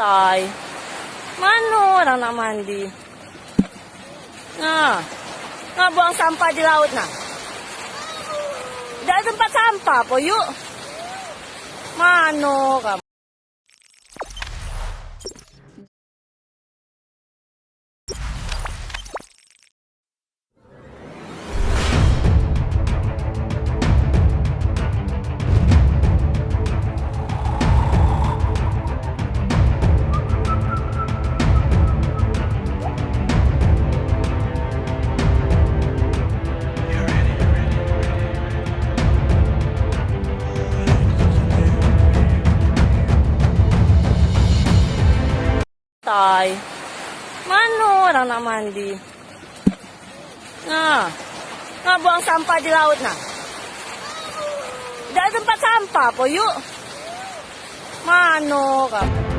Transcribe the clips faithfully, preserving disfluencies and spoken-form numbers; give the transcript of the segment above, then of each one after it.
Tai. Mano orang nak mandi? Nah, nah, buang sampah di laut, nah. Dak ada tempat sampah po, yuk. Mano kamu? Tai. Mano orang nak mandi? Nah, nah, buang sampah di laut, nah. Dak ada tempat sampah po, yuk. Mano kamu?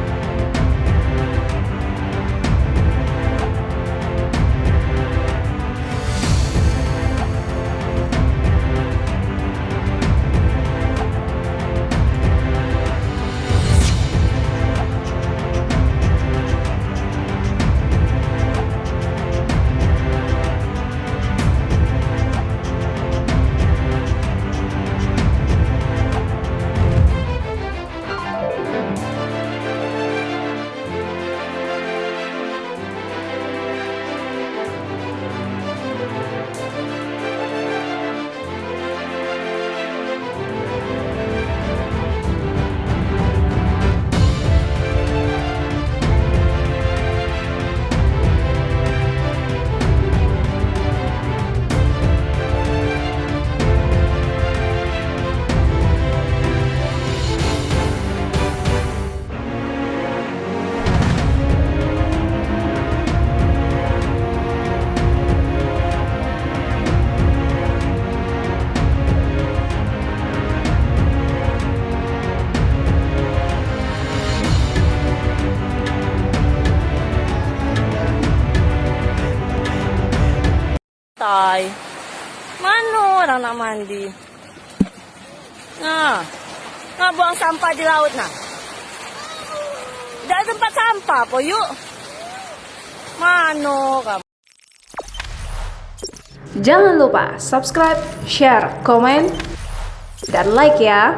Tai. Mano orang nak mandi? Nah, nah, buang sampah di laut, nah. Dak ada tempat sampah po, yuk. Mano kamu? Jangan lupa subscribe, share, komen, dan like ya.